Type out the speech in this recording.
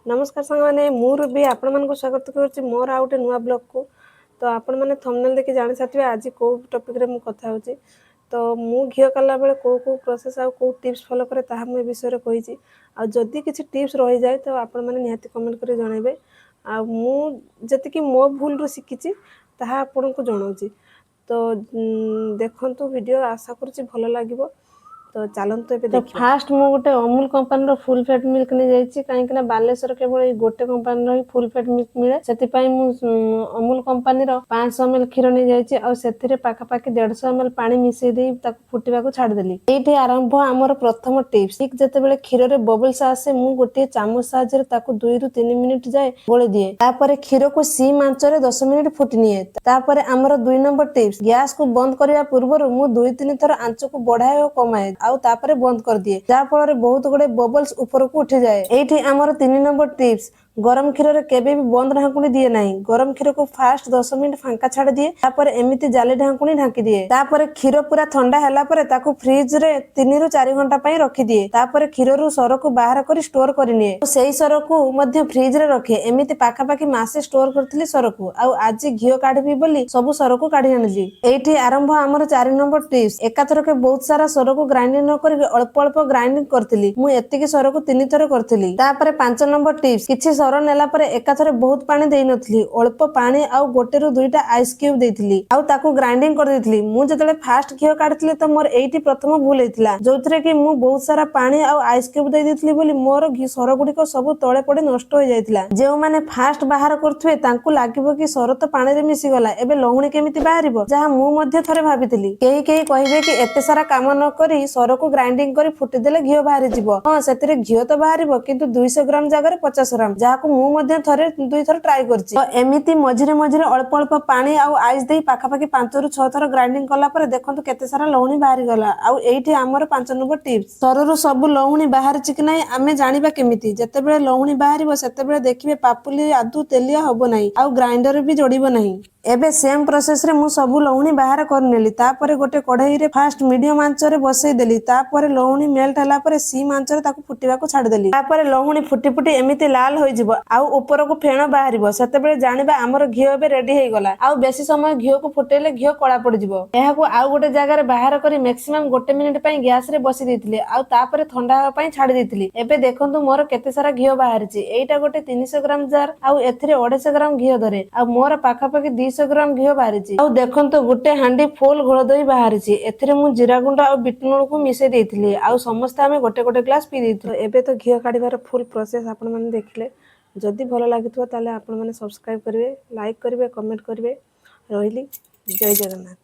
ନମସ୍କାର ସାଙ୍ଗମାନେ, ମୁଁ ରୁବି ଆପଣମାନଙ୍କୁ ସ୍ୱାଗତ କରୁଛି ମୋର ଆଉ ଗୋଟେ ନୂଆ ବ୍ଲଗ୍କୁ। ତ ଆପଣମାନେ ଥମ୍ବନେଲ୍ ଦେଖି ଜାଣିସାରିଥିବେ ଆଜି କେଉଁ ଟପିକ୍ରେ ମୁଁ କଥା ହେଉଛି। ତ ମୁଁ ଘିଅ କଲାବେଳେ କେଉଁ କେଉଁ ପ୍ରୋସେସ୍ ଆଉ କେଉଁ ଟିପ୍ସ ଫଲୋ କରେ, ତାହା ମୁଁ ଏ ବିଷୟରେ କହିଛି। ଆଉ ଯଦି କିଛି ଟିପ୍ସ ରହିଯାଏ, ତ ଆପଣମାନେ ନିହାତି କମେଣ୍ଟ କରି ଜଣାଇବେ। ଆଉ ମୁଁ ଯେତିକି ମୋ ଭୁଲରୁ ଶିଖିଛି, ତାହା ଆପଣଙ୍କୁ ଜଣାଉଛି। ତ ଦେଖନ୍ତୁ ଭିଡ଼ିଓ, ଆଶା କରୁଛି ଭଲ ଲାଗିବ। ତ ଚାଲନ୍ତୁ ଏବେ। ତ ଫାଷ୍ଟ ମୁଁ ଗୋଟେ ଅମୁଲ କମ୍ପାନୀର ଫୁଲ୍ ଫ୍ୟାଟ୍ ମିଲ୍କ ନେଇଯାଇଛି, କାହିଁକି ନା ବାଲେଶ୍ୱର କେବଳ ଏଇ ଗୋଟେ କମ୍ପାନୀର ହିଁ ଫୁଲ୍ ଫ୍ୟାଟ୍ ମିଲ୍କ ମିଳେ। ସେଥିପାଇଁ ମୁଁ ଅମୁଲ କମ୍ପାନୀର 500 ଏମ୍ ଏଲ୍ କ୍ଷୀର ନେଇଯାଇଛି ଆଉ ସେଥିରେ ପାଖାପାଖି 150 ଏମ୍ ଏଲ୍ ପାଣି ମିଶେଇ ଦେଇ ତାକୁ ଫୁଟିବାକୁ ଛାଡ଼ିଦେଲି। ଏଇଠି ଆରମ୍ଭ ଆମର ପ୍ରଥମ ଟିପ୍ସ। ଠିକ୍ ଯେତେବେଳେ କ୍ଷୀରରେ ବବଲ୍ସ ଆସେ, ମୁଁ ଗୋଟିଏ ଚାମଚ ସାହାଯ୍ୟରେ ତାକୁ 2ରୁ 3 ମିନିଟ୍ ଯାଏ ଗୋଳି ଦିଏ। ତାପରେ କ୍ଷୀରକୁ ସିମ୍ ଆଞ୍ଚରେ 10 ମିନିଟ୍ ଫୁଟି ନିଏ। ତାପରେ ଆମର 2 ନମ୍ବର ଟିପ୍ସ। ଗ୍ୟାସକୁ ବନ୍ଦ କରିବା ପୂର୍ବରୁ ମୁଁ 2-3 ଥର ଆଞ୍ଚକୁ ବଢାଏ ଓ କମାଏ ଆଉ ତାପରେ ବନ୍ଦ କରିଦିଏ, ଯାହା ଫଳରେ ବହୁତ ଗୁଡେ ବବଲ୍ସ ଉପରକୁ ଉଠିଯାଏ। ଏଇଠି ଆମର 3 ନମ୍ବର ଟିପ୍ସ। ଗରମ କ୍ଷୀରରେ କେବେ ବି ବନ୍ଦ ଢାଙ୍କୁଣି ଦିଏ ନାହିଁ। ଗରମ କ୍ଷୀରକୁ ଫାଷ୍ଟ 10 ମିନିଟ୍ ଫାଙ୍କା ଛାଡ଼ି ଦିଏ, ତାପରେ ଏମିତି ଜାଲି ଢାଙ୍କୁଣି ଢାଙ୍କି ଦିଏ। ତାପରେ କ୍ଷୀର ପୁରା ଥଣ୍ଡା ହେଲା ପରେ ତାକୁ ଫ୍ରିଜ ରେ 3ରୁ 4 ଘଣ୍ଟା ପାଇଁ ରଖିଦିଏ। ତାପରେ କ୍ଷୀରରୁ ସରକୁ ବାହାର କରି ଷ୍ଟୋର କରିନିଏ। ସେଇ ସରକୁ ମଧ୍ୟ ଫ୍ରିଜ ରେ ରଖେ। ଏମିତି ପାଖାପାଖି ମାସେ ଷ୍ଟୋର କରିଥିଲି ସରକୁ ଆଉ ଆଜି ଘିଅ କାଢିବି ବୋଲି ସବୁ ସରକୁ କାଢି ଆଣିଲି। ଏଇଠି ଆରମ୍ଭ ଆମର 4 ନମ୍ବର ଟିପ୍ସ। ଏକାଥରକେ ବହୁତ ସାରା ସରକୁ ଗ୍ରାଇଣ୍ଡିଂ ନ କରିକି ଅଳ୍ପ ଅଳ୍ପ ଗ୍ରାଇଣ୍ଡିଂ କରିଥିଲି। ମୁଁ ଏତିକି ସରକୁ ତିନି ଥର କରିଥିଲି। ତାପରେ 5 ନମ୍ବର ଟିପ୍ସ। କିଛି ସର ନେଲା ପରେ ଏକାଥରେ ବହୁତ ପାଣି ଦେଇନଥିଲି। ଅଳ୍ପ ପାଣି ଆଉ ଗୋଟେରୁ ଦୁଇଟା ଆଇସ୍ କ୍ୟୁବ୍ ଦେଇଥିଲି ଆଉ ତାକୁ ଗ୍ରାଇଣ୍ଡିଂ କରିଦେଇଥିଲି। ମୁଁ ଯେତେବେଳେ ଫାଷ୍ଟ ଘିଅ କାଢିଥିଲି, ତ ମୋର ଏଇଠି ପ୍ରଥମ ଭୁଲ ହେଇଥିଲା, ଯୋଉଥିରେ କି ମୁଁ ବହୁତ ସାରା ପାଣି ଆଉ ଆଇସ୍ କ୍ୟୁବ୍ ଦେଇ ଦେଇଥିଲି ବୋଲି ମୋର ଘି ସର ଗୁଡିକ ସବୁ ତଳେ ପଡି ନଷ୍ଟ ହୋଇଯାଇଥିଲା। ଯେଉଁମାନେ ଫାଷ୍ଟ ବାହାର କରୁଥିବେ, ତାଙ୍କୁ ଲାଗିବ କି ସର ତ ପାଣିରେ ମିଶିଗଲା, ଏବେ ଲହୁଣୀ କେମିତି ବାହାରିବ, ଯାହା ମୁଁ ମଧ୍ୟ ଥରେ ଭାବିଥିଲି। କେହି କେହି କହିବେ କି ଏତେ ସାରା କାମ ନ କରି ସରକୁ ଗ୍ରାଇଣ୍ଡିଂ କରି ଫୁଟିଦେଲେ ଘିଅ ବାହାରିଯିବ। ହଁ, ସେଥିରେ ଘିଅ ତ ବାହାରିବ, କିନ୍ତୁ 200 ଗ୍ରାମ ଜାଗାରେ 50 ଗ୍ରାମ, ଯାହାକୁ ମୁଁ ମଧ୍ୟ ଥରେ ଦୁଇଥର ଟ୍ରାଏ କରିଛି। ତ ଏମିତି ମଝିରେ ମଝିରେ ଅଳ୍ପ ଅଳ୍ପ ପାଣି ଆଉ ଆଇସ୍ ଦେଇ ପାଖାପାଖି 5ରୁ 6 ଥର ଗ୍ରାଇଣ୍ଡିଂ କଲା ପରେ ଦେଖନ୍ତୁ କେତେ ସାରା ଲହୁଣୀ ବାହାରିଗଲା। ଆଉ ଏଇଠି ଆମର 5 ନମ୍ବର ଟିପ୍ସ। ସରରୁ ସବୁ ଲହୁଣୀ ବାହାରିଛି କି ନାହିଁ, ଆମେ ଜାଣିବା କେମିତି? ଯେତେବେଳେ ଲହୁଣୀ ବାହାରିବ, ସେତେବେଳେ ଦେଖିବେ ପାପୁଲି ଆଦୌ ତେଲିଆ ହବ ନାହିଁ ଆଉ ଗ୍ରାଇଣ୍ଡର ବି ଯୋଡ଼ିବ ନାହିଁ। ଏବେ ସେମ୍ ପ୍ରୋସେସରେ ମୁଁ ସବୁ ଲହୁଣୀ ବାହାର କରିନେଲି। ତାପରେ ଗୋଟେ କଢେଇରେ ଫାଷ୍ଟ ମିଡିୟମ ଆଞ୍ଚରେ ବସେଇ ଦେଲି। ତାପରେ ଲହୁଣୀ ମେଲ୍ଟ ହେଲା ପରେ ସିମ୍ ଆଞ୍ଚରେ ତାକୁ ଫୁଟିବାକୁ ଛାଡ଼ିଦେଲି। ତାପରେ ଲହୁଣୀ ଫୁଟି ଫୁଟି ଏମିତି ଲାଲ ହୋଇଯିବ ଆଉ ଉପରକୁ ଫେଣ ବାହାରିବ। ସେତେବେଳେ ଜାଣିବା ଆମର ଘିଅ ଏବେ ରେଡି ହେଇଗଲା। ଆଉ ବେଶୀ ସମୟ ଘିଅକୁ ଫୁଟେଇଲେ ଘିଅ କଳା ପଡିଯିବ। ଏହାକୁ ଆଉ ଗୋଟେ ଜାଗାରେ ବାହାର କରି ମ୍ୟାକ୍ସିମମ୍ ଗୋଟେ ମିନିଟ ପାଇଁ ଗ୍ୟାସରେ ବସି ଦେଇଥିଲି ଆଉ ତାପରେ ଥଣ୍ଡା ହେବା ପାଇଁ ଛାଡ଼ି ଦେଇଥିଲି। ଏବେ ଦେଖନ୍ତୁ ମୋର କେତେ ସାରା ଘିଅ ବାହାରିଛି। ଏଇଟା ଗୋଟେ 300 ଗ୍ରାମ ଜାର ଆଉ ଏଥିରେ 250 ଗ୍ରାମ ଘିଅ ଧରେ ଆଉ ମୋର ପାଖାପାଖି 200 ଗ୍ରାମ ଘିଅ ବାହାରିଛି। ଆଉ ଦେଖନ୍ତୁ, ଗୋଟେ ହାଣ୍ଡି ଫୁଲ ଘୋଳ ଦହି ବାହାରିଛି। ଏଥିରେ ମୁଁ ଜିରା ଗୁଣ୍ଡ ଆଉ ବିଟ ଲୁଣକୁ ମିଶେଇ ଦେଇଥିଲି ଆଉ ସମସ୍ତେ ଆମେ ଗୋଟେ ଗୋଟେ ଗ୍ଲାସ ପିଇ ଦେଇଥିଲୁ। ଏବେ ତ ଘିଅ କାଢିବାର ଫୁଲ ପ୍ରୋସେସ ଆପଣମାନେ ଦେଖିଲେ। ଯଦି ଭଲ ଲାଗିଥିବ, ତାହେଲେ ଆପଣମାନେ ସବସ୍କ୍ରାଇବ କରିବେ, ଲାଇକ୍ କରିବେ, କମେଣ୍ଟ କରିବେ। ରହିଲି, ଜୟ ଜଗନ୍ନାଥ।